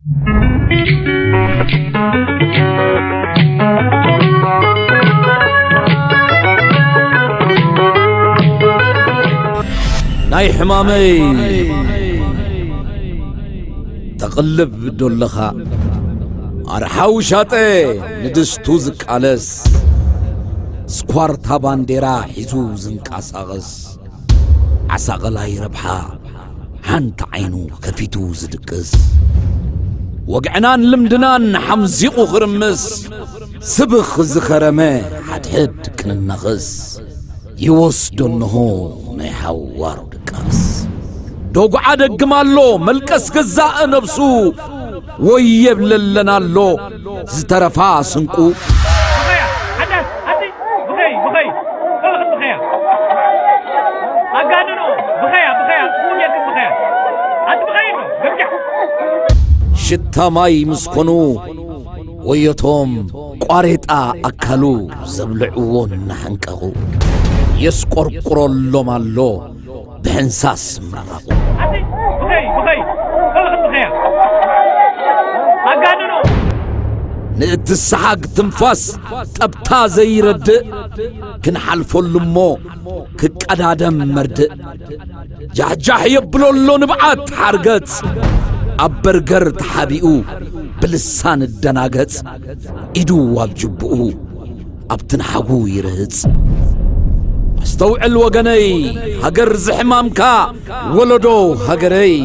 ናይ ሕማመይ ተቕልብ ዶለኻ ኣርሓው ሻጠ ንድስቱ ዝቃለስ ስኳርታ ባንዴራ ሒዙ ዝንቀሳቐስ ዓሳቐላይ ረብሓ ሓንቲ ዓይኑ ከፊቱ ዝድቅስ ወግዕናን ልምድናን ሓምዚቑ ክርምስ ስብኽ ዝኸረመ ሓድሕድ ክንነኽስ ይወስዶ እንሆ ናይ ሓዋሩ ድቃስ። ዶጉዓ ደግም ኣሎ መልቀስ ገዛእ ነብሱ፣ ወየብለለና ኣሎ ዝተረፋ ስንቁ። ብኸያ፣ ሓዳስ፣ ኣቲ፣ ብኸይ፣ ብኸይ፣ ጸለኽት ብኸያ። ኣጋንኖ፣ ብኸያ፣ ብኸያ፣ ጽቡቕ ጌርክን ብኸያ። ኣቲ ብኸይ ኣሎ፣ ገምጃ። ሽታ ማይ ምስ ኮኑ ወዮቶም ቋሬጣ ኣካሉ ዘብልዕዎ እናሓንቀቑ የስቆርቁረሎም ኣሎ ብሕንሳስ ምራቑ። ኣቲ ብኸይ ብኸይ ከለኽት ብኸያ ኣጋንኖ። ንእትሰሓግ ትንፋስ ጠብታ ዘይረድእ ክንሓልፈሉ እሞ ክቀዳደም መርድእ ጃሕጃሕ የብሎ ኣሎ ንብዓት ሓርገጽ ኣብ በርገር ተሓቢኡ ብልሳን እደናገጽ ኢዱ ኣብ ጅብኡ ኣብ ትንሓጉ ይርህጽ። ኣስተውዕል ወገነይ ሃገር ዝሕማምካ ወለዶ ሃገረይ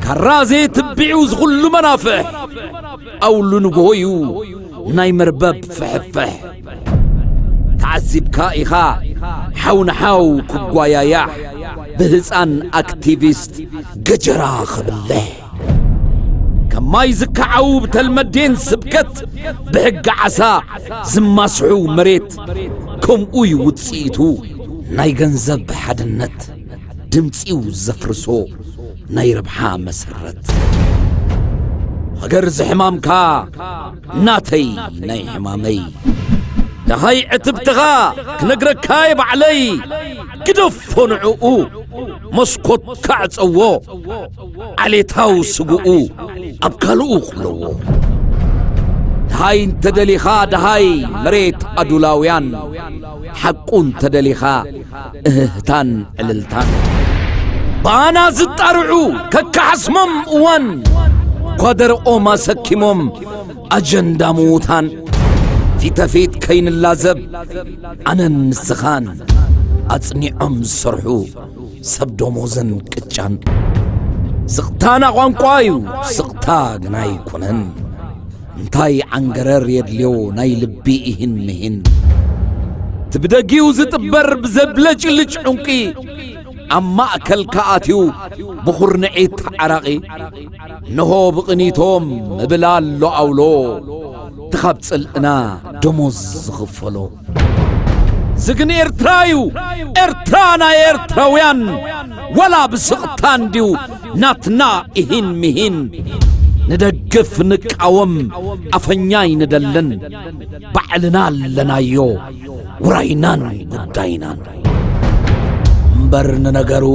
ካራ ዘየትቢዑ ዝኹሉ መናፍሕ ኣውሉ ንግሆዩ ናይ መርበብ ፍሕፍሕ ተዓዚብካ ኢኻ ሓው ንሓው ክጓያያሕ ብህፃን ኣክቲቪስት ገጀራ ኸብልሕ ከማይ ዝከዓው ብተልመዴን ስብከት ብሕጊ ዓሳ ዝማስሑ መሬት ከምኡ እዩ ውፅኢቱ ናይ ገንዘብ ሓድነት ድምፂው ዘፍርሶ ናይ ረብሓ መሰረት ሃገር ዝሕማምካ ናተይ ናይ ሕማመይ ደሃይ ዕትብትኻ ክነግረካ እየ ባዕለይ ግደፎ ንዕኡ መስኮት ካዕፀዎ ዓሌታው ስግኡ ኣብ ካልኡ ክለዎ ደሃይ እንተደሊኻ ደሃይ መሬት ኣዱላውያን ሓቁ እንተደሊኻ እህህታን ዕልልታን ባና ዝጣርዑ ከከሓስሞም እዋን ኳደርኦም ኣሰኪሞም ኣጀንዳ ምዉታን ፊተፊት ከይንላዘብ ኣነን ንስኻን ኣጽኒዖም ዝሰርሑ ሰብ ደሞዝን ቅጫን ስቕታና ቋንቋ እዩ ስቕታ ግና ኣይኮነን እንታይ ዓንገረር የድልዮ ናይ ልቢ ኢሂን ምሂን እቲ ብደጊኡ ዝጥበር ብዘብለጭልጭ ዕንቂ ኣብ ማእከል ከኣትዩ ብኹርንዒት ዓራቒ እንሆ ብቕኒቶም እብል ኣሎ ኣውሎ እቲ ኻብ ጽልእና ደሞዝ ዝኽፈሎ ዝግን ኤርትራ እዩ ኤርትራ ናይ ኤርትራውያን ወላ ብስቕታ እንድዩ ናትና ኢሂን ምሂን ንደግፍ ንቃወም ኣፈኛ ኣይንደልን ባዕልና ኣለናዮ ውራይናን ጉዳይናን እምበር ንነገሩ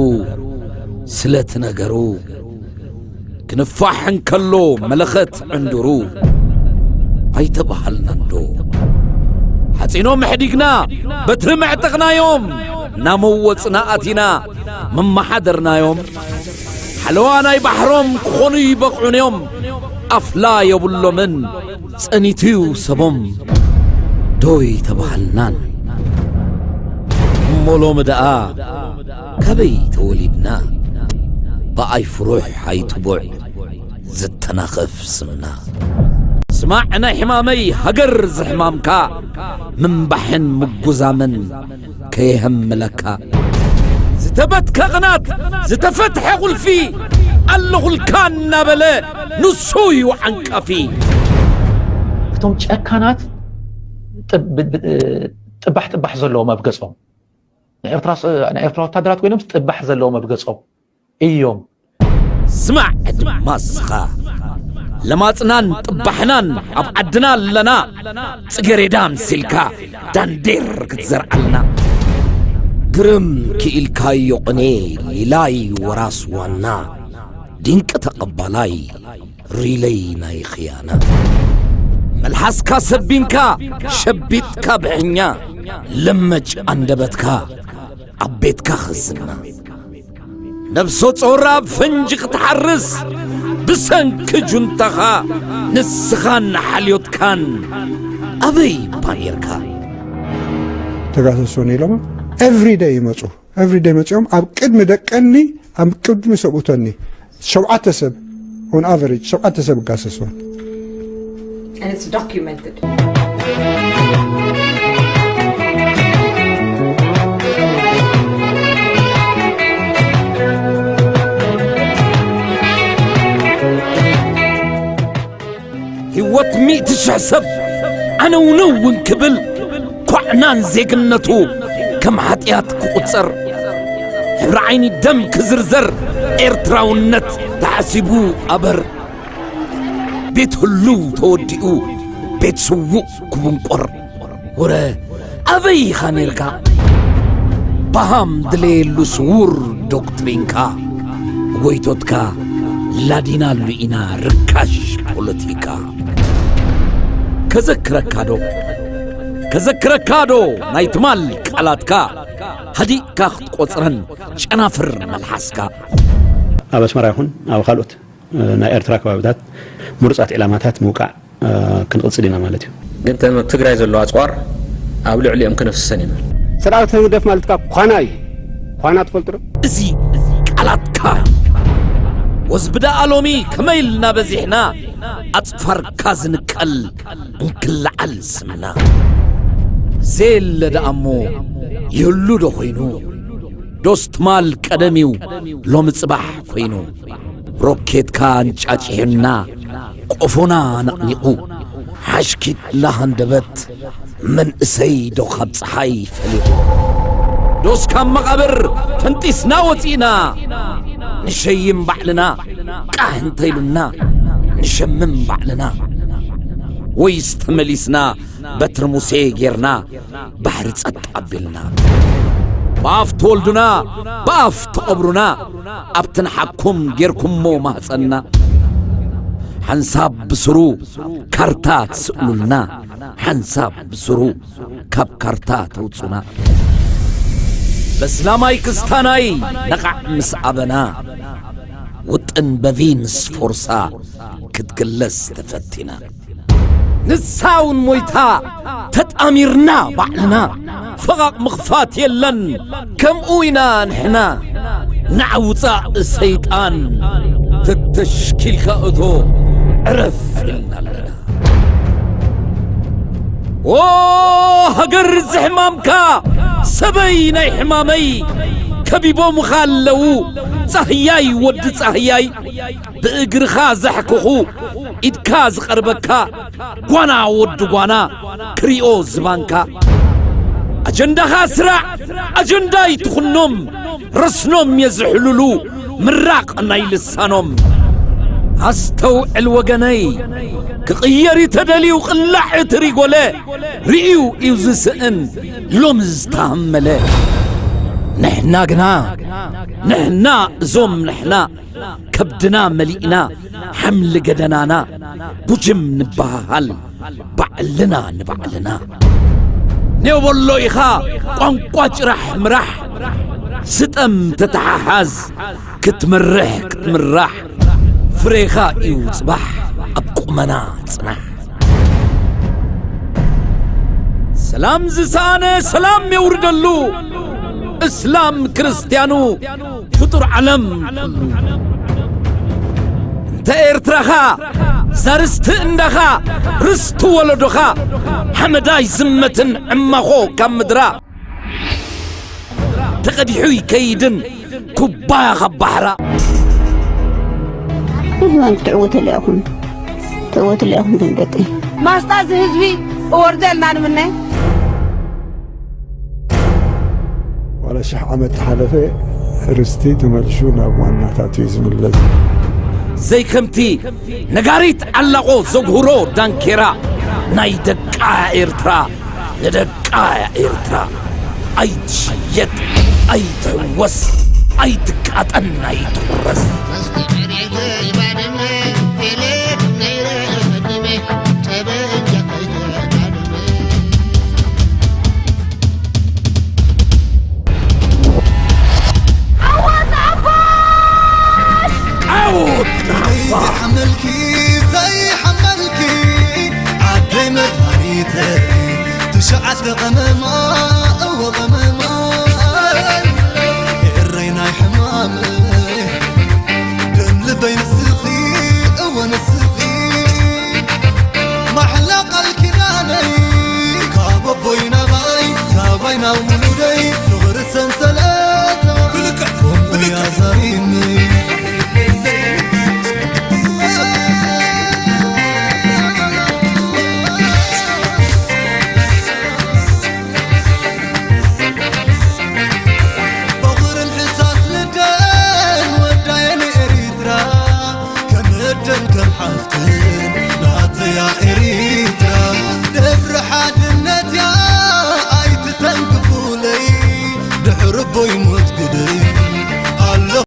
ስለቲ ነገሩ ክንፋሕ እንከሎ መለኸት ዕንዱሩ ኣይተባሃልናንዶ ሓፂኖም ኣሕዲግና በትሪ መዕጠቕናዮም እናመወፅና ኣቲና መመሓደርናዮም ሓለዋ ናይ ባሕሮም ክኾኑ ይበቕዑን እዮም ኣፍላ የብሎምን ጸኒቱዩ ሰቦም ዶ ይተባሃልናን እሞ ሎሚ ደኣ ካበይ ተወሊድና ብኣይ ፍሩሕ ኣይትቡዕ ዝተናኸፍ ስምና ስማዕ ናይ ሕማመይ ሃገር ዝሕማምካ ምንባሕን ምጉዛምን ከየሀምለካ ዝተበትከ ቅናት ዝተፈትሐ ቁልፊ ኣለኹልካ እናበለ ንሱ እዩ ዓንቃፊ እቶም ጨካናት ጥባሕ ጥባሕ ዘለዎም ኣብ ገጾም ናይ ኤርትራ ወታደራት ኮይኖም ጥባሕ ዘለዎም ኣብ ገጾም እዮም ስማዕ ድማ እስኻ ለማጽናን ጥባሕናን ኣብ ዓድና ኣለና ጽጌሬዳ ኣምሲልካ ዳንዴር ክትዘርዓልና ግርም ክኢልካዮ ቅኔ ሊላይ ወራስ ዋና ድንቂ ተቐባላይ ሪለይ ናይ ኽያና። መልሓስካ ሰቢንካ ሸቢጥካ ብሕኛ፣ ለመጭ ኣንደበትካ ኣብ ቤትካ ኽዝና። ነብሶ ጾራ ኣብ ፈንጂ ክትሓርስ ብሰንኪ ጁንታኻ ንስኻን ሓልዮትካን ኣበይ ባኔርካ? ተጋሰሶን ኢሎም ኤቭሪደይ ይመፁ። ኤቭሪደይ መፂኦም ኣብ ቅድሚ ደቀኒ ኣብ ቅድሚ ሰብኡተኒ ሸውዓተ ሰብ on average ሸውዓተ ሰብ እጋሰሶን። And it's documented. ህይወት ሚእቲ ሽሕ ሰብ ዓነውነው እውን ክብል ኳዕናን ዜግነቱ ከም ሓጢኣት ክቑጸር ሕብሪ ዓይኒ ደም ክዝርዘር ኤርትራውነት ተሓሲቡ ኣበር ቤት ህሉው ተወዲኡ ቤት ስዉእ ክብንቆር ወረ ኣበይ ኢኻ ኔርካ? ባሃም ድለየሉ ስዉር ዶክትሪንካ፣ ጎይቶትካ ላዲናሉ ኢና ርካሽ ፖለቲካ። ከዘክረካ ዶ? ከዘክረካ ዶ ናይ ትማል ቃላትካ? ሃዲእካ ክትቆጽረን ጨናፍር መልሓስካ። ኣብ ኣስመራ ይኹን ኣብ ካልኦት ናይ ኤርትራ ከባብታት ምሩጻት ዒላማታት ምውቃዕ ክንቕጽል ኢና ማለት እዩ። ግን ተም ኣብ ትግራይ ዘለዋ ኣፅዋር ኣብ ልዕሊኦም ክነፍስሰን ኢና። ሰራዊት ህግደፍ ማለት ካብ ኳና እዩ። ኳና ትፈልጡ ዶ? እዚ ቃላትካ ወዝቢ ደኣ ሎሚ ከመይ ኢልና በዚሕና ኣጽፋርካ ዝንቀል እንክለዓል ስምና ዘየለ ደኣ እሞ ይህሉ ዶ ኮይኑ ዶስ ትማል ቀደም እዩ ሎሚ ጽባሕ ኮይኑ ሮኬትካ ኣንጫጭሑና ቆፎና ኣነቕኒቑ ሓሽኪት ላሃንደበት መንእሰይ ዶ ካብ ፀሓይ ፈሊቑ ዶስ ካብ መቓብር ፈንጢስና ወፂእና ንሸይም ባዕልና ቃህ እንተኢሉና ንሸምም ባዕልና ወይስ ተመሊስና በትሪ ሙሴ ጌርና ባሕሪ ጸጥ ኣቢልና ብኣፍ ትወልዱና ብኣፍ ትቐብሩና ኣብቲ ንሓኩም ጌርኩሞ ማህጸንና ሓንሳብ ብስሩ ካርታ ትስእሉልና ሓንሳብ ብስሩ ካብ ካርታ ተውጹና በስላማይ ክስታናይ ነቓዕ ምስ ኣበና ውጥን በቪንስ ፎርሳ ክትግለስ ተፈቲና ንሳ እውን ሞይታ ተጣሚርና ባዕልና ፈቓቕ ምኽፋት የለን ከምኡ ኢና ንሕና ንዓውፃእ ሰይጣን ተተሽኪልካ እቶ ዕረፍ ኢልና ኣለና ኦ ሃገር ዝሕማምካ ሰበይ ናይ ሕማመይ ከቢቦምኻ ኣለዉ ጻህያይ ወዲ ጻህያይ ብእግርኻ ዘሕክኹ ኢድካ ዝቐርበካ ጓና ወዲ ጓና ክሪኦ ዝባንካ ኣጀንዳኻ ስራዕ ኣጀንዳ ይትኹኖም ረስኖም የዝሕልሉ ምራቕ ናይ ልሳኖም ኣስተውዕል ወገነይ ክቕየር እዩ ተደልዩ ቅላዕ እቲ ሪጎለ ርእዩ እዩ ዝስእን ሎሚ ዝተሃመለ ንሕና ግና ንሕና እዞም ንሕና ከብድና መሊእና ሓምሊ ገደናና ጉጅም ንበሃሃል ባዕልና ንባዕልና ኔበሎ ኢኻ ቋንቋ ጭራሕ ምራሕ ስጠም ተተሓሓዝ ክትምርሕ ክትምራሕ ፍሬኻ እዩ ጽባሕ ኣብ ቁመና ጽናሕ ሰላም ዝሰኣነ ሰላም የውርደሉ እስላም ክርስትያኑ ፍጡር ዓለም ኩሉ እንተ ኤርትራኻ ዛርስቲ እንዳኻ ርስቲ ወለዶኻ ሓመዳይ ዝመትን ዕማኾ ካብ ምድራ ተቐዲሑ ይከይድን ኩባያ ካብ ባሕራ እዋን ክትዕወተሉ ኢኹም ትዕወትሉ ኢኹም ግን ደቂ ማስጣ እዚ ህዝቢ እወርደልና ንምነ ዋላ ሽሕ ዓመት ተሓለፈ ርስቲ ተመልሹ ናብ ዋናታቱ እዩ ዝምለስ ዘይከምቲ ነጋሪት ዓላቖ ዘጉህሮ ዳንኬራ ናይ ደቃ ኤርትራ ንደቃ ኤርትራ ኣይትሽየጥ ኣይትሕወስ ኣይትቃጠን ኣይትውረስ። ዓወት ንሓፋሽ! ዓወት ንሓፋሽ! ሓመልኪ ዘይሓመልኪ ዓደይ መድሃኒተይ ትሽዓተ ቀመማ እወ ቀመማ ኤረይ ናይ ሕማመይ ደም ልበይ ንስኺ እወ ንስኺ ማሕላ ቃል ኪዳነይ ካብ ኣቦይ ናባይ ካባይ ናብ ውሉደይ ፍቕሪ ሰንሰለታ ከምኡ እያ ዛሪኒ በቑርን ሕሳስ ልደን ወዳየን ኤሪትራ ከም እደን ከም ሓፍትን ናተያ ኤሪትራ ደብሪ ሓድነትያ ኣይትተንክፉለይ ድሕሪ ቦይ ሞት ግደይ